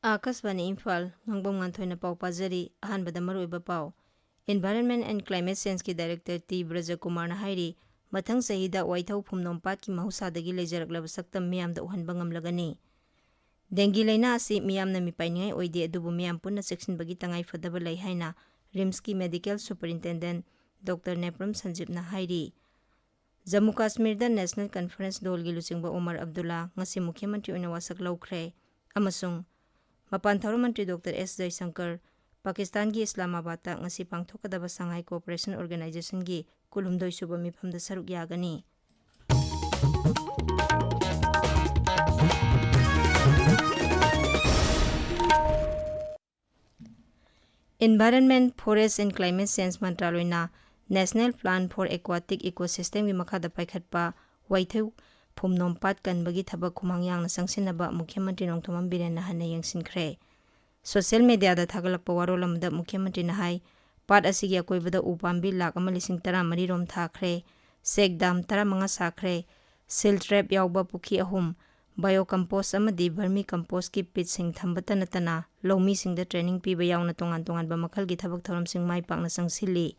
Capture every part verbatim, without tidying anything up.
ꯑꯥꯀꯥꯁꯕꯥꯅꯤ ꯏꯝꯐꯥꯜ, ꯉꯥꯡꯕꯝ ꯉꯥꯟꯊꯣꯏꯅ ꯄꯥꯎ ꯄꯥꯖꯔꯤ꯫ ꯑꯍꯥꯟꯕꯗ ꯃꯔꯨꯑꯣꯏꯕ ꯄꯥꯎ꯫ Environment and Climate Change ꯀꯤ Director ꯇꯤ ꯕ꯭ꯔꯖꯀꯨꯃꯥꯔꯅ ꯍꯥꯏꯔꯤ, ꯃꯊꯪ ꯆꯍꯤꯗ ꯋꯥꯏꯊꯧ ꯐꯨꯝꯅꯣꯝ ꯄꯥꯠꯀꯤ ꯃꯍꯧꯁꯥꯗꯒꯤ ꯂꯩꯖꯔꯛꯂꯕ ꯁꯛꯇꯝ ꯃꯤꯌꯥꯝꯗ ꯎꯍꯟꯕ ꯉꯝꯂꯒꯅꯤ꯫ ꯗꯦꯡꯒꯤ ꯂꯥꯏꯅꯥ ꯑꯁꯤ ꯃꯤꯌꯥꯝꯅ ꯃꯤꯄꯥꯏꯅꯤꯡꯉꯥꯏ ꯑꯣꯏꯗꯦ, ꯑꯗꯨꯕꯨ ꯃꯤꯌꯥꯝ ꯄꯨꯟꯅ ꯆꯦꯛꯁꯤꯟꯕꯒꯤ ꯇꯉꯥꯏ ꯐꯗꯕ ꯂꯩ ꯍꯥꯏꯅ ꯔꯤꯝꯁꯀꯤ Medical Superintendent ꯗꯣꯛꯇꯔ ꯅꯦꯄ꯭ꯔꯝ ꯁꯟꯖꯤꯞꯅ ꯍꯥꯏꯔꯤ꯫ ꯖꯝꯃꯨ ꯀꯥꯁꯃꯤꯔꯗ National Conference ꯗꯣꯜꯒꯤ ꯂꯨꯆꯤꯡꯕ ꯑꯣꯃꯔ ꯑꯕꯗꯨꯜꯂꯥ ꯉꯁꯤ ꯃꯨꯈ꯭ꯌ ꯃꯟꯇ꯭ꯔꯤ ꯑꯣꯏꯅ ꯋꯥꯁꯛ ꯂꯧꯈ꯭ꯔꯦ, ꯑꯃꯁꯨꯡ ꯃꯄꯥꯟ ꯊꯧꯔꯝ ꯃꯟꯇ꯭ꯔꯤ ꯗꯣꯛꯇꯔ ꯑꯦꯁ ꯖꯌꯁꯪꯀꯔ ꯄꯥꯀꯤꯁꯇꯥꯟꯒꯤ ꯏꯁꯂꯥꯃꯥꯕꯥꯗꯇ ꯉꯁꯤ ꯄꯥꯡꯊꯣꯛꯀꯗꯕ ꯁꯉꯥꯏ ꯀꯣꯑꯣꯄꯔꯦꯁꯟ ꯑꯣꯔꯒꯅꯥꯏꯖꯦꯁꯟꯒꯤ ꯀꯨꯟꯍꯨꯝꯗꯣꯏ ꯁꯨꯕ ꯃꯤꯐꯝꯗ ꯁꯔꯨꯛ ꯌꯥꯒꯅꯤ꯫ Environment, Forest and Climate Change ꯃꯟꯇ꯭ꯔꯥꯂꯣꯏꯅ National Plan for Aquatic Ecosystem ꯒꯤ ꯃꯈꯥꯗ ꯄꯥꯏꯈꯠꯄ ꯋꯥꯏꯊꯧ ꯐꯨꯝꯅꯣꯝ ꯄꯥꯠ ꯀꯟꯕꯒꯤ ꯊꯕꯛ ꯈꯨꯃꯥꯡ ꯌꯥꯡꯅ ꯆꯪꯁꯤꯟꯅꯕ ꯃꯨꯈ꯭ꯌ ꯃꯟꯇ꯭ꯔꯤ ꯅꯣꯡꯊꯣꯝꯕꯝ ꯕꯤꯔꯦꯟꯅ ꯍꯟꯅ ꯌꯦꯡꯁꯤꯟꯈ꯭ꯔꯦ꯫ ꯁꯣꯁꯤꯌꯦꯜ ꯃꯦꯗꯤꯌꯥꯗ ꯊꯥꯒꯠꯂꯛꯄ ꯋꯥꯔꯣꯜ ꯑꯃꯗ ꯃꯨꯈ꯭ꯌ ꯃꯟꯇ꯭ꯔꯤꯅ ꯍꯥꯏ, ꯄꯥꯠ ꯑꯁꯤꯒꯤ ꯑꯀꯣꯏꯕꯗ ꯎ ꯄꯥꯝꯕꯤ ꯂꯥꯈ ꯑꯃ ꯂꯤꯁꯤꯡ ꯇꯔꯥꯃꯔꯤ ꯔꯣꯝ ꯊꯥꯈ꯭ꯔꯦ, ꯆꯦꯛ ꯗꯥꯝ ꯇꯔꯥꯃꯉꯥ ꯁꯥꯈ꯭ꯔꯦ, ꯁꯤꯜ ꯇ꯭ꯔꯦꯞ ꯌꯥꯎꯕ ꯄꯨꯈ꯭ꯔꯤ ꯑꯍꯨꯝ, ꯕꯥꯏꯑꯣ ꯀꯝꯄꯣꯁ ꯑꯃꯗꯤ ꯚꯔꯃꯤ ꯀꯝꯄꯣꯁꯀꯤ ꯄꯤꯠꯁꯤꯡ ꯊꯝꯕꯇ ꯅꯠꯇꯅ ꯂꯧꯃꯤꯁꯤꯡꯗ ꯇ꯭ꯔꯦꯅꯤꯡ ꯄꯤꯕ ꯌꯥꯎꯅ ꯇꯣꯉꯥꯟ ꯇꯣꯉꯥꯟꯕ ꯃꯈꯜꯒꯤ ꯊꯕꯛ ꯊꯧꯔꯝꯁꯤꯡ ꯃꯥꯏ ꯄꯥꯛꯅ ꯆꯪꯁꯤꯜꯂꯤ꯫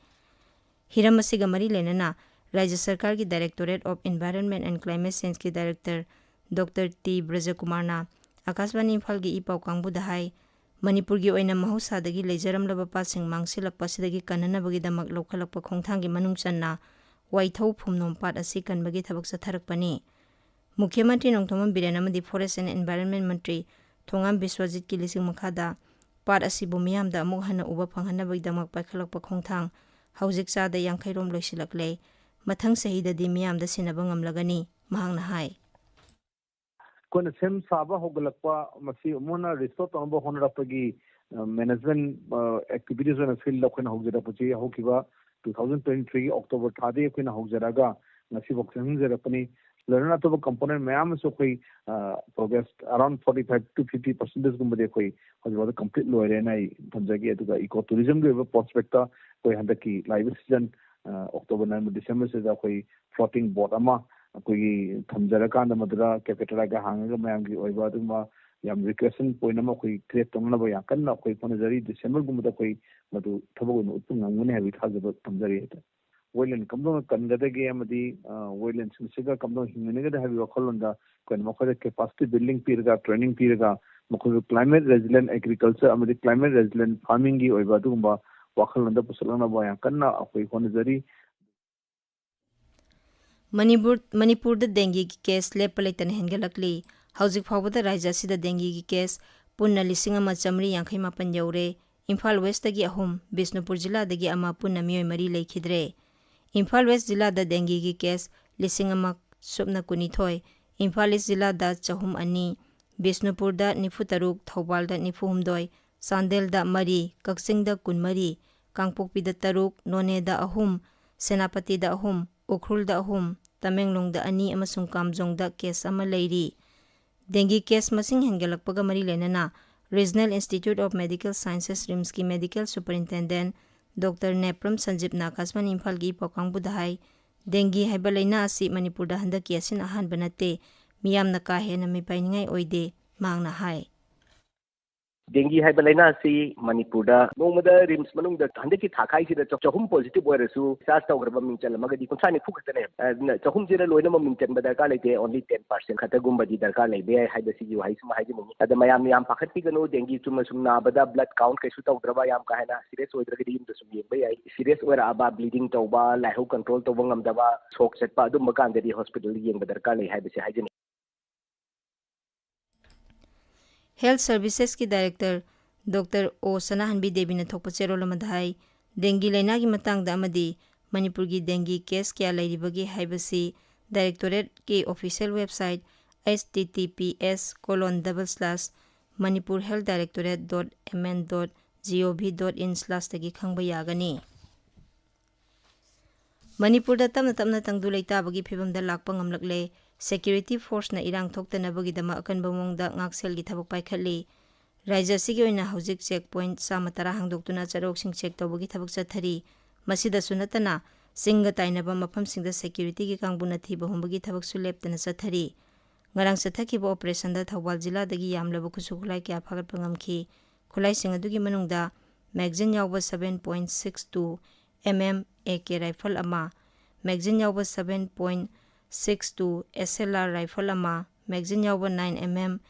ꯍꯤꯔꯝ ꯑꯁꯤꯒ ꯃꯔꯤ ꯂꯩꯅꯅ ꯔꯥꯖ꯭ꯌ ꯁꯔꯀꯥꯔꯒꯤ Directorate of Environment and Climate Change ꯀꯤ Director ꯗꯣꯛꯇꯔ ꯇꯤ ꯕ꯭ꯔꯖꯀꯨꯃꯥꯔꯅ ꯑꯥꯀꯥꯁꯕꯥꯅꯤ ꯏꯝꯐꯥꯜꯒꯤ ꯏ ꯄꯥꯎ ꯀꯥꯡꯕꯨꯗ ꯍꯥꯏ, ꯃꯅꯤꯄꯨꯔꯒꯤ ꯑꯣꯏꯅ ꯃꯍꯧꯁꯥꯗꯒꯤ ꯂꯩꯖꯔꯝꯂꯕ ꯄꯥꯠꯁꯤꯡ ꯃꯥꯡꯁꯤꯜꯂꯛꯄ ꯑꯁꯤꯗꯒꯤ ꯀꯟꯅꯅꯕꯒꯤꯗꯃꯛ ꯂꯧꯈꯠꯂꯛꯄ ꯈꯣꯡꯊꯥꯡꯒꯤ ꯃꯅꯨꯡ ꯆꯟꯅ ꯋꯥꯏꯊꯧ ꯐꯨꯝꯅꯣꯝ ꯄꯥꯠ ꯑꯁꯤ ꯀꯟꯕꯒꯤ ꯊꯕꯛ ꯆꯠꯊꯔꯛꯄꯅꯤ꯫ ꯃꯨꯈ꯭ꯌ ꯃꯟꯇ꯭ꯔꯤ ꯅꯣꯡꯊꯣꯝꯕꯝ ꯕꯤꯔꯦꯟ ꯑꯃꯗꯤ Forest and Environment ꯃꯟꯇ꯭ꯔꯤ ꯊꯣꯉꯥꯝ ꯕꯤꯁ꯭ꯋꯖꯤꯠꯀꯤ ꯂꯤꯁꯤꯡ ꯃꯈꯥꯗ ꯄꯥꯠ ꯑꯁꯤꯕꯨ ꯃꯤꯌꯥꯝꯗ ꯑꯃꯨꯛ ꯍꯟꯅ ꯎꯕ ꯐꯪꯍꯟꯅꯕꯒꯤꯗꯃꯛ ꯄꯥꯏꯈꯠꯂꯛꯄ ꯈꯣꯡꯊꯥꯡ ꯍꯧꯖꯤꯛ ꯆꯥꯗ ꯌꯥꯡꯈꯩ ꯔꯣꯝ ꯂꯣꯏꯁꯤꯜꯂꯛꯂꯦ꯫ ꯃꯊꯪ ꯆꯍꯤꯗꯗꯤ ꯃꯤꯌꯥꯝꯗ ꯁꯤꯟꯅꯕ ꯉꯝꯂꯒꯅꯤ, ꯃꯍꯥꯛꯅ ꯍꯥꯏ꯫ ꯑꯩꯈꯣꯏꯅ ꯁꯦꯝ ꯁꯥꯕ ꯍꯧꯒꯠꯂꯛꯄ, ꯃꯁꯤ ꯑꯃꯨꯛ ꯍꯟꯅ restore ꯇꯧꯅꯕ ꯍꯣꯠꯅꯔꯛꯄꯒꯤ, ꯑ, management, ꯑ, activities ꯑꯣꯏꯅ field ꯑꯩꯈꯣꯏꯅ ꯍꯧꯖꯔꯛꯄꯁꯤ ꯍꯧꯈꯤꯕ two thousand twenty three ꯒꯤ October ꯊꯥꯗꯒꯤ ꯑꯩꯈꯣꯏꯅ ꯍꯧꯖꯔꯛꯑꯒ ꯉꯁꯤꯐꯥꯎ ꯆꯪꯁꯤꯟꯖꯔꯛꯄꯅꯤ꯫ ꯂꯩꯔꯤꯕ ꯑꯇꯣꯞꯄ component ꯃꯌꯥꯝ ꯑꯃꯁꯨ ꯑꯩꯈꯣꯏ, ꯑ, progress around forty five to fifty percent ꯒꯨꯝꯕꯗꯤ ꯑꯩꯈꯣꯏ ꯍꯧꯖꯤꯛ ꯐꯥꯎꯗ complete ꯂꯣꯏꯔꯦꯅ ꯑꯩ ꯊꯝꯖꯒꯦ꯫ ꯑꯗꯨꯒ eco tourism ꯒꯤ ꯑꯣꯏꯕ prospect ꯇ ꯑꯩꯈꯣꯏ ꯍꯟꯗꯛꯀꯤ ꯂꯥꯛꯏꯕ season, ꯑ, October, November, December ꯁꯤꯗ ꯑꯩꯈꯣꯏ floating boat ꯑꯃ ꯑꯩꯈꯣꯏꯒꯤ ꯊꯝꯖꯔꯀꯥꯟꯗ ꯃꯗꯨꯗ cafe ꯇꯔꯥꯒ ꯍꯥꯡꯉꯒ ꯃꯌꯥꯝꯒꯤ ꯑꯣꯏꯕ ꯑꯗꯨꯒꯨꯝꯕ ꯌꯥꯝ ꯔꯤꯀ꯭ꯔꯤꯌꯦꯁꯟ ꯄꯣꯏꯟꯠ ꯑꯃ ꯑꯩꯈꯣꯏ ꯀ꯭ꯔꯤꯌꯦꯠ ꯇꯧꯅꯅꯕ ꯌꯥꯝ ꯀꯟꯅ ꯑꯩꯈꯣꯏ ꯍꯣꯠꯅꯖꯔꯤ꯫ ꯗꯤꯁꯦꯝꯕꯔꯒꯨꯝꯕꯗ ꯑꯩꯈꯣꯏ ꯃꯗꯨ ꯊꯕꯛ ꯑꯣꯏꯅ ꯎꯠꯄ ꯉꯝꯒꯅꯤ ꯍꯥꯏꯕꯒꯤ ꯊꯥꯖꯕ ꯊꯝꯖꯔꯤ ꯍꯥꯏꯇꯥꯔꯦ꯫ ꯋꯦꯠꯂꯦꯟ ꯀꯝꯗꯧꯅ ꯀꯟꯒꯗꯒꯦ ꯑꯃꯗꯤ, ꯑ, ꯋꯦꯠꯂꯦꯟꯁꯤꯡꯁꯤꯒ ꯀꯝꯗꯧꯅ ꯍꯤꯡꯃꯤꯟꯅꯒꯗꯒꯦ ꯍꯥꯏꯕꯒꯤ ꯋꯥꯈꯜꯂꯣꯟꯗ ꯑꯩꯈꯣꯏꯅ ꯃꯈꯣꯏꯗ ꯀꯦꯄꯥꯁꯤꯇꯤ ꯕꯤꯜꯗꯤꯡ ꯄꯤꯔꯒ, ꯇ꯭ꯔꯦꯅꯤꯡ ꯄꯤꯔꯒ, ꯃꯈꯣꯏꯕꯨ ꯀ꯭ꯂꯥꯏꯃꯦꯠ ꯔꯦꯖꯤꯂꯦꯟ ꯑꯦꯒ꯭ꯔꯤꯀꯜꯆꯔ ꯑꯃꯗꯤ ꯀ꯭ꯂꯥꯏꯃꯦꯠ ꯔꯦꯖꯤꯂꯦꯟ ꯐꯥꯔꯃꯤꯡꯒꯤ ꯑꯣꯏꯕ ꯑꯗꯨꯒꯨꯝꯕ ꯋꯥꯈꯜꯂꯣꯟꯗ ꯄꯨꯁꯤꯜꯂꯛꯅꯕ ꯌꯥꯝ ꯀꯟꯅ ꯑꯩꯈꯣꯏ ꯍꯣꯠꯅꯖꯔꯤ꯫ ꯃꯅꯤꯄꯨꯔ, ꯃꯅꯤꯄꯨꯔꯗ ꯗꯦꯡꯒꯤꯒꯤ ꯀꯦꯁ ꯂꯦꯞꯄ ꯂꯩꯇꯅ ꯍꯦꯟꯒꯠꯂꯛꯂꯤ꯫ ꯍꯧꯖꯤꯛ ꯐꯥꯎꯕꯗ ꯔꯥꯖ꯭ꯌ ꯑꯁꯤꯗ ꯗꯦꯡꯒꯤꯒꯤ ꯀꯦꯁ ꯄꯨꯟꯅ ꯂꯤꯁꯤꯡ ꯑꯃ ꯆꯥꯃꯔꯤ ꯌꯥꯡꯈꯩ ꯃꯥꯄꯟ ꯌꯧꯔꯦ꯫ ꯏꯝꯐꯥꯜ ꯋꯦꯁꯇꯒꯤ ꯑꯍꯨꯝ, ꯕꯤꯁꯅꯨꯄꯨꯔ ꯖꯤꯂꯥꯗꯒꯤ ꯑꯃ, ꯄꯨꯟꯅ ꯃꯤꯑꯣꯏ ꯃꯔꯤ ꯂꯩꯈꯤꯗ꯭ꯔꯦ꯫ ꯏꯝꯐꯥꯜ ꯋꯦꯁ ꯖꯤꯂꯥꯗ ꯗꯦꯡꯒꯤꯒꯤ ꯀꯦꯁ ꯂꯤꯁꯤꯡ ꯑꯃ ꯁꯨꯞꯅ ꯀꯨꯟꯅꯤꯊꯣꯏ, ꯏꯝꯐꯥꯜ ꯏꯁ ꯖꯤꯂꯥꯗ ꯆꯍꯨꯝ ꯑꯅꯤ, ꯕꯤꯁꯅꯨꯄꯨꯔꯗ ꯅꯤꯐꯨ ꯇꯔꯨꯛ, ꯊꯧꯕꯥꯜꯗ ꯅꯤꯐꯨ ꯍꯨꯝꯗꯣꯏ, ꯆꯥꯟꯗꯦꯜꯗ ꯃꯔꯤ, ꯀꯛꯆꯤꯡꯗ ꯀꯨꯟꯃꯔꯤ, ꯀꯥꯡꯄꯣꯛꯄꯤꯗ ꯇꯔꯨꯛ, ꯅꯣꯅꯦꯗ ꯑꯍꯨꯝ, ꯁꯦꯅꯥꯄꯇꯤꯗ ꯑꯍꯨꯝ, ꯎꯈ꯭ꯔꯨꯜꯗ ꯑꯍꯨꯝ, ꯇꯃꯦꯡꯂꯣꯡꯗ ꯑꯅꯤ ꯑꯃꯁꯨꯡ ꯀꯥꯝꯖꯣꯡꯗ ꯀꯦꯁ ꯑꯃ ꯂꯩꯔꯤ꯫ ꯗꯦꯡꯒꯤ ꯀꯦꯁ ꯃꯁꯤꯡ ꯍꯦꯟꯒꯠꯂꯛꯄꯒ ꯃꯔꯤ ꯂꯩꯅꯅ Regional Institute of Medical Sciences, ꯔꯤꯝꯁꯀꯤ ꯃꯦꯗꯤꯀꯦꯜ ꯁꯨꯄꯔꯤꯟꯇꯦꯟꯗꯦꯟꯠ ꯗꯣꯛꯇꯔ ꯅꯦꯄ꯭ꯔꯝ ꯁꯟꯖꯤꯞꯅ ꯑꯥꯀꯥꯁꯕꯥꯅꯤ ꯏꯝꯐꯥꯜꯒꯤ ꯏ ꯄꯥꯎ ꯀꯥꯡꯕꯨꯗ ꯍꯥꯏ, ꯗꯦꯡꯒꯤ ꯍꯥꯏꯕ ꯂꯥꯏꯅꯥ ꯑꯁꯤ ꯃꯅꯤꯄꯨꯔꯗ ꯍꯟꯗꯛꯀꯤ ꯑꯁꯤꯅ ꯑꯍꯥꯟꯕ ꯅꯠꯇꯦ, ꯃꯤꯌꯥꯝꯅ ꯀꯥ ꯍꯦꯟꯅ ꯃꯤꯄꯥꯏꯅꯤꯡꯉꯥꯏ ꯑꯣꯏꯗꯦ, ꯃꯍꯥꯛꯅ ꯍꯥꯏ꯫ ꯗꯦꯡꯒꯤ ꯍꯥꯏꯕ ꯂꯥꯏꯅꯥ ꯑꯁꯤ ꯃꯅꯤꯄꯨꯔꯗ ꯅꯣꯡꯃꯗ ꯔꯤꯝꯁ ꯃꯅꯨꯡꯗ ꯍꯟꯗꯛꯀꯤ ꯊꯥ ꯈꯥꯏꯁꯤꯗ ꯆ-, ꯆꯍꯨꯝ ꯄꯣꯖꯤꯇꯤꯚ ꯑꯣꯏꯔꯁꯨ ꯗꯤꯁꯆꯥꯔꯖ ꯇꯧꯈ꯭ꯔꯕ ꯃꯤꯡ ꯆꯜꯂꯝꯃꯒꯗꯤ ꯀꯨꯟꯊ꯭ꯔꯥ ꯅꯤꯐꯨ ꯈꯛꯇꯅꯦ꯫ ꯑꯗꯨꯅ ꯆꯍꯨꯝꯁꯤꯗ ꯂꯣꯏꯅꯃꯛ ꯃꯤꯡ ꯆꯟꯕ ꯗꯔꯀꯥꯔ ꯂꯩꯇꯦ, only ten percent ꯈꯛꯇꯒꯨꯝꯕꯗꯤ ꯗꯔꯀꯥꯔ ꯂꯩꯕ ꯌꯥꯏ ꯍꯥꯏꯕꯁꯤꯒꯤ ꯋꯥꯍꯩꯁꯤꯃ ꯍꯥꯏꯖꯅꯤꯡꯉꯤ꯫ ꯑꯗ ꯃꯌꯥꯝ ꯌꯥꯝ ꯄꯥꯈꯠꯄꯤꯒꯅꯨ, ꯗꯦꯡꯒꯤ ꯆꯨꯝꯅ ꯁꯨꯝ ꯅꯥꯕꯗ ꯕ꯭ꯂꯗ ꯀꯥꯎꯟꯠ ꯀꯩꯁꯨ ꯇꯧꯗ꯭ꯔꯕ, ꯌꯥꯝ ꯀꯥ ꯍꯦꯟꯅ ꯁꯤꯔꯤꯌꯁ ꯑꯣꯏꯗ꯭ꯔꯒꯗꯤ ꯌꯨꯝꯗ ꯁꯨꯝ ꯌꯦꯡꯕ ꯌꯥꯏ꯫ ꯁꯤꯔꯤꯌꯁ ꯑꯣꯏꯔꯛꯑꯕ, ꯕ꯭ꯂꯤꯗꯤꯡ ꯇꯧꯕ, ꯂꯥꯏꯍꯧ ꯀꯟꯇ꯭ꯔꯣꯜ ꯇꯧꯕ ꯉꯝꯗꯕ, ꯁꯣꯛ ꯆꯠꯄ, ꯑꯗꯨꯝꯕ ꯀꯥꯟꯗꯗꯤ ꯍꯣꯁꯄꯤꯇꯥꯜꯗ ꯌꯦꯡꯕ ꯗꯔꯀꯥꯔ ꯂꯩ ꯍꯥꯏꯕꯁꯦ ꯍꯥꯏꯖꯅꯤꯡꯉꯤ꯫ ꯍꯦꯜꯊ ꯁꯔꯚꯤꯁꯦꯁꯀꯤ ꯗꯥꯏꯔꯦꯛꯇꯔ ꯗꯣꯛꯇꯔ ꯑꯣ ꯁꯅꯥꯍꯟꯕꯤ ꯗꯦꯕꯤꯅ ꯊꯣꯛꯄ ꯆꯦꯔꯣꯜ ꯑꯃꯗ ꯍꯥꯏ, ꯗꯦꯡꯒꯤ ꯂꯥꯏꯅꯥꯒꯤ ꯃꯇꯥꯡꯗ ꯑꯃꯗꯤ ꯃꯅꯤꯄꯨꯔꯒꯤ ꯗꯦꯡꯒꯤ ꯀꯦꯁ ꯀꯌꯥ ꯂꯩꯔꯤꯕꯒꯦ ꯍꯥꯏꯕꯁꯤ ꯗꯥꯏꯔꯦꯛꯇꯣꯔꯦꯠꯀꯤ official website, H T T P S colon double slash Manipur Health Directorate dot M N dot G O V dot in slash ꯇꯒꯤ ꯈꯪꯕ ꯌꯥꯒꯅꯤ꯫ ꯃꯅꯤꯄꯨꯔꯗ ꯇꯞꯅ ꯇꯞꯅ ꯇꯪꯗꯨ ꯂꯩꯇꯥꯕꯒꯤ ꯐꯤꯕꯝꯗ ꯂꯥꯛꯄ ꯉꯝꯂꯛꯂꯦ꯫ ꯁꯦꯀ꯭ꯌꯨꯔꯤꯇꯤ ꯐꯣꯔꯁꯅ ꯏꯔꯥꯡ ꯊꯣꯛꯇꯅꯕꯒꯤꯗꯃꯛ ꯑꯀꯟꯕ ꯃꯑꯣꯡꯗ ꯉꯥꯛꯁꯦꯜꯒꯤ ꯊꯕꯛ ꯄꯥꯏꯈꯠꯂꯤ꯫ ꯔꯥꯖ꯭ꯌ ꯑꯁꯤꯒꯤ ꯑꯣꯏꯅ ꯍꯧꯖꯤꯛ ꯆꯦꯛ ꯄꯣꯏꯟꯠ ꯆꯥꯝꯃ ꯇꯔꯥ ꯍꯥꯡꯗꯣꯛꯇꯨꯅ ꯆꯠꯊꯣꯛꯁꯤꯟ ꯆꯦꯛ ꯇꯧꯕꯒꯤ ꯊꯕꯛ ꯆꯠꯊꯔꯤ꯫ ꯃꯁꯤꯗꯁꯨ ꯅꯠꯇꯅ ꯆꯤꯡꯒ ꯇꯥꯏꯅꯕ ꯃꯐꯝꯁꯤꯡꯗ ꯁꯦꯀ꯭ꯌꯨꯔꯤꯇꯤꯒꯤ ꯀꯥꯡꯕꯨꯅ ꯊꯤꯕ ꯍꯨꯝꯕꯒꯤ ꯊꯕꯛꯁꯨ ꯂꯦꯞꯇꯅ ꯆꯠꯊꯔꯤ꯫ ꯉꯔꯥꯡ ꯆꯠꯊꯈꯤꯕ ꯑꯣꯄꯔꯦꯁꯟꯗ ꯊꯧꯕꯥꯜ ꯖꯤꯂꯥꯗꯒꯤ ꯌꯥꯝꯂꯕ ꯈꯨꯠꯁꯨ ꯈꯨꯠꯂꯥꯏ ꯀꯌꯥ ꯐꯥꯒꯠꯄ ꯉꯝꯈꯤ꯫ ꯈꯨꯠꯂꯥꯏꯁꯤꯡ ꯑꯗꯨꯒꯤ ꯃꯅꯨꯡꯗ magazine ꯌꯥꯎꯕ seven point six two M M A K rifle ꯑꯃ, magazine ꯌꯥꯎꯕ seven point six two S L R rifle ꯑꯃ, magazine ꯌꯥꯎꯕ nine M M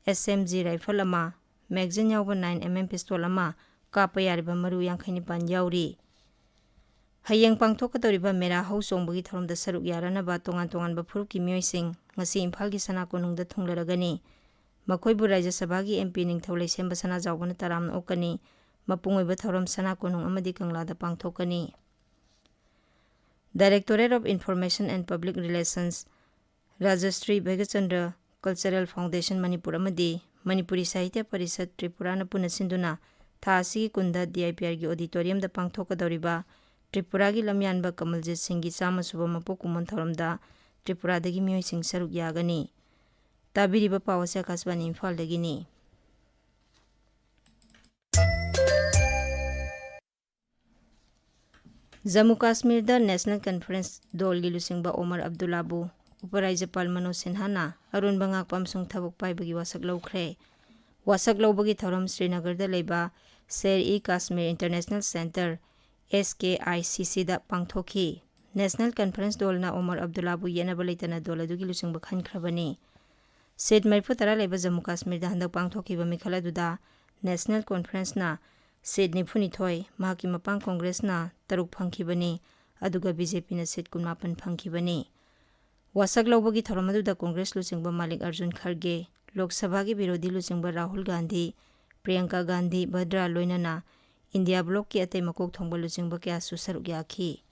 S M G rifle ꯑꯃ, magazine ꯌꯥꯎꯕ nine M M pistol ꯑꯃ, ꯀꯥꯞꯄ ꯌꯥꯔꯤꯕ ꯃꯔꯨ ꯌꯥꯡꯈꯩ ꯅꯤꯄꯥꯟ ꯌꯥꯎꯔꯤ꯫ ꯍꯌꯦꯡ ꯄꯥꯡꯊꯣꯛꯀꯗꯧꯔꯤꯕ ꯃꯦꯔꯥ ꯍꯧ ꯆꯣꯡꯕꯒꯤ ꯊꯧꯔꯝꯗ ꯁꯔꯨꯛ ꯌꯥꯔꯅꯕ ꯇꯣꯉꯥꯟ ꯇꯣꯉꯥꯟꯕ ꯐꯨꯔꯨꯞꯀꯤ ꯃꯤꯑꯣꯏꯁꯤꯡ ꯉꯁꯤ ꯏꯝꯐꯥꯜꯒꯤ ꯁꯅꯥ ꯀꯣꯅꯨꯡꯗ ꯊꯨꯡꯂꯔꯒꯅꯤ꯫ ꯃꯈꯣꯏꯕꯨ ꯔꯥꯖ꯭ꯌ ꯁꯚꯥꯒꯤ M P ꯅꯤꯡꯊꯧ ꯂꯩꯁꯦꯝꯕ ꯁꯅꯥꯖꯥꯎꯕꯅ ꯇꯔꯥꯝꯅ ꯑꯣꯛꯀꯅꯤ꯫ ꯃꯄꯨꯡ ꯑꯣꯏꯕ ꯊꯧꯔꯝ ꯁꯅꯥ ꯀꯣꯅꯨꯡ ꯑꯃꯗꯤ ꯀꯪꯂꯥꯗ ꯄꯥꯡꯊꯣꯛꯀꯅꯤ꯫ Directorate of Information and Public Relations, Rajashri Bhagachandra Cultural Foundation Manipur ꯑꯃꯗꯤ ꯃꯅꯤꯄꯨꯔꯤ ꯁꯥꯍꯤꯇ꯭ꯌ ꯄꯔꯤꯁꯠ ꯇ꯭ꯔꯤꯄꯨꯔꯥꯅ ꯄꯨꯟꯅ ꯁꯤꯟꯗꯨꯅ ꯊꯥ ꯑꯁꯤꯒꯤ ꯀꯨꯟꯗ D I P Rꯒꯤ auditoriumꯗ ꯄꯥꯡꯊꯣꯛꯀꯗꯧꯔꯤꯕ ꯇ꯭ꯔꯤꯄꯨꯔꯥꯒꯤ ꯂꯝꯌꯥꯟꯕ ꯀꯃꯜꯖꯤꯠ ꯁꯤꯡꯒꯤ ꯆꯥꯝꯃ ꯁꯨꯕ ꯃꯄꯣꯛ ꯀꯨꯝꯑꯣꯟ ꯊꯧꯔꯝꯗ ꯇ꯭ꯔꯤꯄꯨꯔꯥꯗꯒꯤ ꯃꯤꯑꯣꯏꯁꯤꯡ ꯁꯔꯨꯛ ꯌꯥꯒꯅꯤ꯫ ꯇꯥꯕꯤꯔꯤꯕ ꯄꯥꯎ ꯑꯁꯤ ꯑꯀꯥꯁꯕꯥꯅꯤ ꯏꯝꯐꯥꯜꯗꯒꯤꯅꯤ꯫ ꯖꯝꯃꯨ ꯀꯥꯁꯃꯤꯔꯗ National Conference ꯗꯣꯜꯒꯤ ꯂꯨꯆꯤꯡꯕ ꯑꯣꯃꯔ ꯑꯕꯗꯨꯜꯂꯥꯕꯨ ꯎꯄꯔꯥꯖ꯭ꯌꯄꯥꯜ ꯃꯅꯣꯖ ꯁꯤꯟꯍꯥꯅ ꯑꯔꯣꯟꯕ ꯉꯥꯛꯄ ꯑꯃꯁꯨꯡ ꯊꯕꯛ ꯄꯥꯏꯕꯒꯤ ꯋꯥꯁꯛ ꯂꯧꯈ꯭ꯔꯦ꯫ ꯋꯥꯁꯛ ꯂꯧꯕꯒꯤ ꯊꯧꯔꯝ ꯁ꯭ꯔꯤꯅꯒꯔꯗ ꯂꯩꯕ ꯁꯦꯔ-ꯏ-ꯀꯥꯁꯃꯤꯔ International Centre, S K I C Cꯗ ꯄꯥꯡꯊꯣꯛꯈꯤ꯫ National Conference ꯗꯣꯜꯅ ꯑꯣꯃꯔ ꯑꯕꯗꯨꯜꯂꯥꯕꯨ ꯌꯦꯠꯅꯕ ꯂꯩꯇꯅ ꯗꯣꯜ ꯑꯗꯨꯒꯤ ꯂꯨꯆꯤꯡꯕ ꯈꯟꯈ꯭ꯔꯕꯅꯤ꯫ ꯁꯤꯠ ꯃꯔꯤꯐꯨ ꯇꯔꯥ ꯂꯩꯕ ꯖꯝꯃꯨ ꯀꯥꯁꯃꯤꯔꯗ ꯍꯟꯗꯛ ꯄꯥꯡꯊꯣꯛꯈꯤꯕ ꯃꯤꯈꯜ ꯑꯗꯨꯗ National Conferenceꯅ ꯁꯤꯠ ꯅꯤꯐꯨ ꯅꯤꯊꯣꯏ, ꯃꯍꯥꯛꯀꯤ ꯃꯄꯥꯡ ꯀꯣꯡꯒ꯭ꯔꯦꯁꯅ ꯇꯔꯨꯛ ꯐꯪꯈꯤꯕꯅꯤ, ꯑꯗꯨꯒ B J Pꯅ ꯁꯤꯠ ꯀꯨꯟꯃꯥꯄꯟ ꯐꯪꯈꯤꯕꯅꯤ꯫ ꯋꯥꯁꯛ ꯂꯧꯕꯒꯤ ꯊꯧꯔꯝ ꯑꯗꯨꯗ ꯀꯣꯡꯒ꯭ꯔꯦꯁ ꯂꯨꯆꯤꯡꯕ ꯃꯥꯂꯤꯛ ꯑꯔꯖꯨꯟ ꯈꯔꯒꯦ, ꯂꯣꯛ ꯁꯚꯥꯒꯤ ꯕꯤꯔꯣꯙꯤ ꯂꯨꯆꯤꯡꯕ ꯔꯥꯍꯨꯜ ꯒꯥꯟꯙꯤ, ꯄ꯭ꯔꯤꯌꯪꯀꯥ ꯒꯥꯟꯙꯤ ꯚꯗ꯭ꯔꯥ ꯂꯣꯏꯅꯅ ꯏꯟꯗꯤꯌꯥ ꯕ꯭ꯂꯣꯛꯀꯤ ꯑꯇꯩ ꯃꯀꯣꯛ ꯊꯣꯡꯕ ꯂꯨꯆꯤꯡꯕ ꯀꯌꯥꯁꯨ ꯁꯔꯨꯛ ꯌꯥꯈꯤ꯫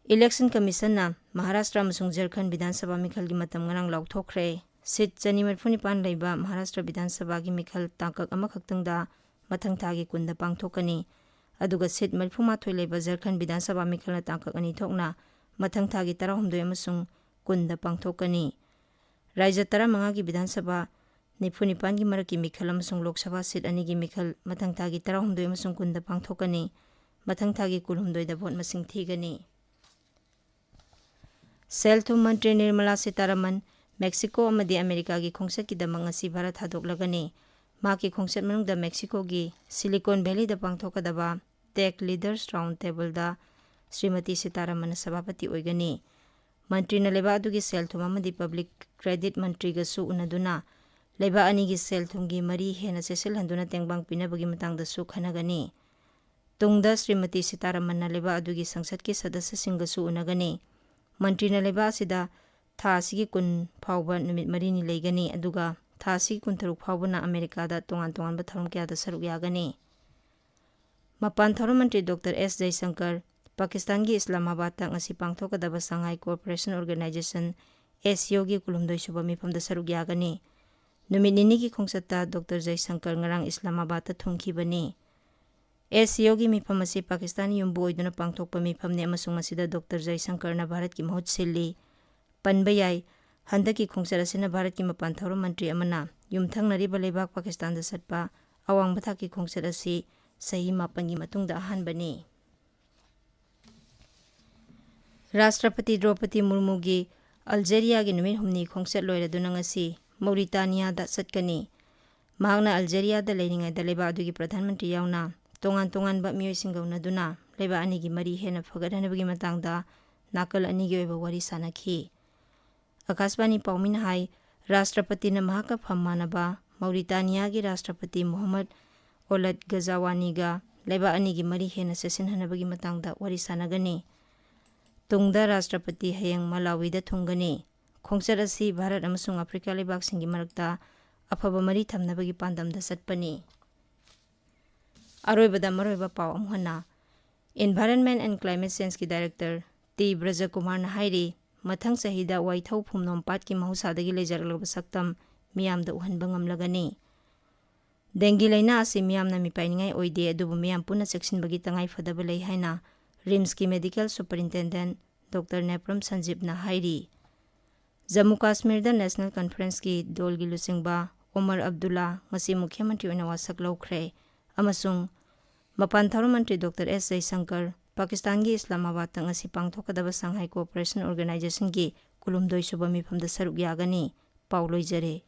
Election Commissionꯅ ꯃꯍꯥꯔꯥꯁꯇ꯭ꯔ ꯑꯃꯁꯨꯡ ꯖꯔꯈꯟ ꯕꯤꯙꯥꯟ ꯁꯚꯥ ꯃꯤꯈꯜꯒꯤ ꯃꯇꯝ ꯉꯔꯥꯡ ꯂꯥꯎꯊꯣꯛꯈ꯭ꯔꯦ꯫ ꯁꯤꯠ ꯆꯅꯤ ꯃꯔꯤꯐꯨ ꯅꯤꯄꯥꯟ ꯂꯩꯕ ꯃꯍꯥꯔꯥꯁꯇ꯭ꯔ ꯕꯤꯙꯥꯟ ꯁꯚꯥꯒꯤ ꯃꯤꯈꯜ ꯇꯥꯡꯀꯛ ꯑꯃꯈꯛꯇꯪꯗ ꯃꯊꯪ ꯊꯥꯒꯤ ꯀꯨꯟꯗ ꯄꯥꯡꯊꯣꯛꯀꯅꯤ꯫ ꯑꯗꯨꯒ ꯁꯤꯠ ꯃꯔꯤꯐꯨ ꯃꯥꯊꯣꯏ ꯂꯩꯕ ꯖꯔꯈꯟ ꯕꯤꯙꯥꯟ ꯁꯚꯥ ꯃꯤꯈꯜꯅ ꯇꯥꯡꯀꯛ ꯑꯅꯤ ꯊꯣꯛꯅ ꯃꯊꯪ ꯊꯥꯒꯤ ꯇꯔꯥꯍꯨꯝꯗꯣꯏ ꯑꯃꯁꯨꯡ ꯀꯨꯟꯗ ꯄꯥꯡꯊꯣꯛꯀꯅꯤ꯫ ꯔꯥꯖ꯭ꯌ ꯇꯔꯥꯃꯉꯥꯒꯤ ꯕꯤꯙꯥꯟ ꯁꯚꯥ ꯅꯤꯐꯨ ꯅꯤꯄꯥꯟꯒꯤ ꯃꯔꯛꯀꯤ ꯃꯤꯈꯜ ꯑꯃꯁꯨꯡ ꯂꯣꯛ ꯁꯚꯥ ꯁꯤꯠ ꯑꯅꯤꯒꯤ ꯃꯤꯈꯜ ꯃꯊꯪ ꯊꯥꯒꯤ ꯇꯔꯥꯍꯨꯝꯗꯣꯏ ꯑꯃꯁꯨꯡ ꯀꯨꯟꯗ ꯄꯥꯡꯊꯣꯛꯀꯅꯤ꯫ ꯃꯊꯪ ꯊꯥꯒꯤ ꯀꯨꯟꯍꯨꯝꯗꯣꯏꯗ ꯚꯣꯠ ꯃꯁꯤꯡ ꯊꯤꯒꯅꯤ꯫ ꯁꯦꯜ ꯊꯨꯝ ꯃꯟꯇ꯭ꯔꯤ ꯅꯤꯔꯃꯂꯥ ꯁꯤꯇꯥꯔꯥꯃꯟ ꯃꯦꯛꯁꯤꯀꯣ ꯑꯃꯗꯤ ꯑꯃꯦꯔꯤꯀꯥꯒꯤ ꯈꯣꯡꯆꯠꯀꯤꯗꯃꯛ ꯉꯁꯤ ꯚꯥꯔꯠ ꯊꯥꯗꯣꯛꯂꯒꯅꯤ꯫ ꯃꯍꯥꯛꯀꯤ ꯈꯣꯡꯆꯠ ꯃꯅꯨꯡꯗ ꯃꯦꯛꯁꯤꯀꯣꯒꯤ ꯁꯤꯂꯤꯀꯣꯟ ꯚꯦꯂꯤꯗ ꯄꯥꯡꯊꯣꯛꯀꯗꯕ Tech Leaders Round Tableꯗ ꯁ꯭ꯔꯤꯃꯇꯤ ꯁꯤꯇꯥꯔꯥꯃꯟꯅ ꯁꯚꯥꯄꯇꯤ ꯑꯣꯏꯒꯅꯤ꯫ ꯃꯟꯇ꯭ꯔꯤꯅ ꯂꯩꯕꯥꯛ ꯑꯗꯨꯒꯤ ꯁꯦꯜ ꯊꯨꯝ ꯑꯃꯗꯤ ꯄꯕ꯭ꯂꯤꯛ ꯀ꯭ꯔꯦꯗꯤꯠ ꯃꯟꯇ꯭ꯔꯤꯒꯁꯨ ꯎꯅꯗꯨꯅ ꯂꯩꯕꯥꯛ ꯑꯅꯤꯒꯤ ꯁꯦꯜ ꯊꯨꯝꯒꯤ ꯃꯔꯤ ꯍꯦꯟꯅ ꯆꯦꯠꯁꯤꯜꯍꯟꯗꯨꯅ ꯇꯦꯡꯕꯥꯡ ꯄꯤꯅꯕꯒꯤ ꯃꯇꯥꯡꯗꯁꯨ ꯈꯟꯅꯒꯅꯤ꯫ ꯇꯨꯡꯗ ꯁ꯭ꯔꯤꯃꯇꯤ ꯁꯤꯇꯥꯔꯥꯃꯟꯅ ꯂꯩꯕꯥꯛ ꯑꯗꯨꯒꯤ ꯁꯪꯁꯠꯀꯤ ꯁꯗꯁ꯭ꯌꯁꯤꯡꯒꯁꯨ ꯎꯅꯒꯅꯤ꯫ ꯃꯟꯇ꯭ꯔꯤꯅ ꯂꯩꯕꯥꯛ ꯑꯁꯤꯗ ꯊꯥ ꯑꯁꯤꯒꯤ ꯀꯨꯟ ꯐꯥꯎꯕ ꯅꯨꯃꯤꯠ ꯃꯔꯤꯅꯤ ꯂꯩꯒꯅꯤ, ꯑꯗꯨꯒ ꯊꯥ ꯑꯁꯤꯒꯤ ꯀꯨꯟꯇꯔꯨꯛ ꯐꯥꯎꯕꯅ ꯑꯃꯦꯔꯤꯀꯥꯗ ꯇꯣꯉꯥꯟ ꯇꯣꯉꯥꯟꯕ ꯊꯧꯔꯝ ꯀꯌꯥꯗ ꯁꯔꯨꯛ ꯌꯥꯒꯅꯤ꯫ ꯃꯄꯥꯟ ꯊꯧꯔꯝ ꯃꯟꯇ꯭ꯔꯤ ꯗꯣꯛꯇꯔ ꯑꯦꯁ ꯖꯌꯁꯪꯀꯔ ꯄꯥꯀꯤꯁꯇꯥꯟꯒꯤ ꯏꯁꯂꯥꯃꯥꯕꯥꯗꯇ ꯉꯁꯤ ꯄꯥꯡꯊꯣꯛꯀꯗꯕ Shanghai cooperation organisation, S C ꯑꯣꯒꯤ ꯀꯨꯟꯍꯨꯝꯗꯣꯏꯁꯨꯕ ꯃꯤꯐꯝꯗ ꯁꯔꯨꯛ ꯌꯥꯒꯅꯤ꯫ ꯅꯨꯃꯤꯠ ꯅꯤꯅꯤꯒꯤ ꯈꯣꯡꯆꯠꯇ ꯗꯣꯛꯇꯔ ꯖꯌꯁꯪꯀꯔ ꯉꯔꯥꯡ ꯏꯁꯂꯥꯃꯥꯕꯥꯗꯇ ꯊꯨꯡꯈꯤꯕꯅꯤ꯫ ꯑꯦꯁ ꯁꯤ ꯑꯣꯒꯤ ꯃꯤꯐꯝ ꯑꯁꯤ ꯄꯥꯀꯤꯁꯇꯥꯟ ꯌꯨꯝꯕꯨ ꯑꯣꯏꯗꯨꯅ ꯄꯥꯡꯊꯣꯛꯄ ꯃꯤꯐꯝꯅꯤ ꯑꯃꯁꯨꯡ ꯃꯁꯤꯗ ꯗꯣꯛꯇꯔ ꯖꯌꯁꯪꯀꯔꯅ ꯚꯥꯔꯠꯀꯤ ꯃꯍꯨꯠ ꯁꯤꯜꯂꯤ꯫ ꯄꯟꯕ ꯌꯥꯏ, ꯍꯟꯗꯛꯀꯤ ꯈꯣꯡꯆꯠ ꯑꯁꯤꯅ ꯚꯥꯔꯠꯀꯤ ꯃꯄꯥꯟ ꯊꯧꯔꯝ ꯃꯟꯇ꯭ꯔꯤ ꯑꯃꯅ ꯌꯨꯝꯊꯪꯅꯔꯤꯕ ꯂꯩꯕꯥꯛ ꯄꯥꯀꯤꯁꯇꯥꯟꯗ ꯆꯠꯄ ꯑꯋꯥꯡꯕ ꯊꯥꯛꯀꯤ ꯈꯣꯡꯆꯠ ꯑꯁꯤ ꯆꯍꯤ ꯃꯥꯄꯟꯒꯤ ꯃꯇꯨꯡꯗ ꯑꯍꯥꯟꯕꯅꯤ꯫ ꯔꯥꯁꯇ꯭ꯔꯄꯇꯤ ꯗ꯭ꯔꯧꯄꯗꯤ ꯃꯨꯔꯃꯨꯒꯤ ꯑꯜꯖꯦꯔꯤꯌꯥꯒꯤ ꯅꯨꯃꯤꯠ ꯍꯨꯝꯅꯤ ꯈꯣꯡꯆꯠ ꯂꯣꯏꯔꯗꯨꯅ ꯉꯁꯤ ꯃꯧꯔꯤꯇꯥꯅꯤꯌꯥꯗ ꯆꯠꯀꯅꯤ꯫ ꯃꯍꯥꯛꯅ ꯑꯜꯖꯦꯔꯤꯌꯥꯗ ꯂꯩꯔꯤꯉꯩꯗ ꯂꯩꯕꯥꯛ ꯑꯗꯨꯒꯤ ꯄ꯭ꯔꯙꯥꯟ ꯃꯟꯇ꯭ꯔꯤ ꯌꯥꯎꯅ ꯇꯣꯉꯥꯟ ꯇꯣꯉꯥꯟꯕ ꯃꯤꯑꯣꯏꯁꯤꯡꯒ ꯎꯅꯗꯨꯅ ꯂꯩꯕꯥꯛ ꯑꯅꯤꯒꯤ ꯃꯔꯤ ꯍꯦꯟꯅ ꯐꯒꯠꯍꯟꯅꯕꯒꯤ ꯃꯇꯥꯡꯗ ꯅꯥꯀꯜ ꯑꯅꯤꯒꯤ ꯑꯣꯏꯕ ꯋꯥꯔꯤ ꯁꯥꯅꯈꯤ꯫ ꯑꯀꯥꯁꯕꯥꯅꯤ ꯄꯥꯎꯃꯤꯅ ꯍꯥꯏ, ꯔꯥꯁꯇ꯭ꯔꯄꯇꯤꯅ ꯃꯍꯥꯛꯀ ꯐꯝ ꯃꯥꯟꯅꯕ ꯃꯧꯔꯤꯇꯥꯅꯤꯌꯥꯒꯤ ꯔꯥꯁꯇ꯭ꯔꯄꯇꯤ ꯃꯣꯍꯝꯃꯗ ꯑꯣꯂꯗ ꯒꯖꯥꯋꯥꯅꯤꯒ ꯂꯩꯕꯥꯛ ꯑꯅꯤꯒꯤ ꯃꯔꯤ ꯍꯦꯟꯅ ꯆꯦꯠꯁꯤꯟꯍꯟꯅꯕꯒꯤ ꯃꯇꯥꯡꯗ ꯋꯥꯔꯤ ꯁꯥꯅꯒꯅꯤ꯫ ꯇꯨꯡꯗ ꯔꯥꯁꯇ꯭ꯔꯄꯇꯤ ꯍꯌꯦꯡ ꯃꯂꯥꯋꯤꯗ ꯊꯨꯡꯒꯅꯤ꯫ ꯈꯣꯡꯆꯠ ꯑꯁꯤ ꯚꯥꯔꯠ ꯑꯃꯁꯨꯡ ꯑꯐ꯭ꯔꯤꯀꯥ ꯂꯩꯕꯥꯛꯁꯤꯡꯒꯤ ꯃꯔꯛꯇ ꯑꯐꯕ ꯃꯔꯤ ꯊꯝꯅꯕꯒꯤ ꯄꯥꯟꯗꯝꯗ ꯆꯠꯄꯅꯤ꯫ ꯑꯔꯣꯏꯕꯗ ꯃꯔꯨꯑꯣꯏꯕ ꯄꯥꯎ ꯑꯃꯨꯛ ꯍꯟꯅ꯫ Environment and Climate Changeꯀꯤ Director ꯇꯤ ꯕ꯭ꯔꯖꯀꯨꯃꯥꯔꯅ ꯍꯥꯏꯔꯤ, ꯃꯊꯪ ꯆꯍꯤꯗ ꯋꯥꯏꯊꯧ ꯐꯨꯝꯅꯣꯝ ꯄꯥꯠꯀꯤ ꯃꯍꯧꯁꯥꯗꯒꯤ ꯂꯩꯖꯔꯛꯂꯕ ꯁꯛꯇꯝ ꯃꯤꯌꯥꯝꯗ ꯎꯍꯟꯕ ꯉꯝꯂꯒꯅꯤ꯫ ꯗꯦꯡꯒꯤ ꯂꯥꯏꯅꯥ ꯑꯁꯤ ꯃꯤꯌꯥꯝꯅ ꯃꯤꯄꯥꯏꯅꯤꯡꯉꯥꯏ ꯑꯣꯏꯗꯦ, ꯑꯗꯨꯕꯨ ꯃꯤꯌꯥꯝ ꯄꯨꯟꯅ ꯆꯦꯛꯁꯤꯟꯕꯒꯤ ꯇꯉꯥꯏꯐꯗꯕ ꯂꯩ ꯍꯥꯏꯅ ꯔꯤꯝꯁꯀꯤ Medical Superintendent ꯗꯣꯛꯇꯔ ꯅꯦꯄ꯭ꯔꯝ ꯁꯟꯖꯤꯞꯅ ꯍꯥꯏꯔꯤ꯫ ꯖꯝꯃꯨ ꯀꯥꯁꯃꯤꯔꯗ National Conferenceꯀꯤ ꯗꯣꯜꯒꯤ ꯂꯨꯆꯤꯡꯕ ꯑꯣꯃꯔ ꯑꯕꯗꯨꯜꯂꯥ ꯉꯁꯤ ꯃꯨꯈ꯭ꯌ ꯃꯟꯇ꯭ꯔꯤ ꯑꯣꯏꯅ ꯋꯥꯁꯛ ꯂꯧꯈ꯭ꯔꯦ ꯑꯃꯁꯨꯡ ꯃꯄꯥꯟ ꯊꯧꯔꯝ ꯃꯟꯇ꯭ꯔꯤ ꯗꯣꯛꯇꯔ ꯑꯦꯁ ꯖꯌꯁꯪꯀꯔ ꯄꯥꯀꯤꯁꯇꯥꯟꯒꯤ ꯏꯁꯂꯥꯃꯥꯕꯥꯗꯇ ꯉꯁꯤ ꯄꯥꯡꯊꯣꯛꯀꯗꯕ ꯁꯪꯍꯥꯏ ꯀꯣꯑꯣꯄꯔꯦꯁꯟ ꯑꯣꯔꯒꯅꯥꯏꯖꯦꯁꯟꯒꯤ ꯀꯨꯟꯍꯨꯝꯗꯣꯏ ꯁꯨꯕ ꯃꯤꯐꯝꯗ ꯁꯔꯨꯛ ꯌꯥꯒꯅꯤ꯫ ꯄꯥꯎ ꯂꯣꯏꯖꯔꯦ꯫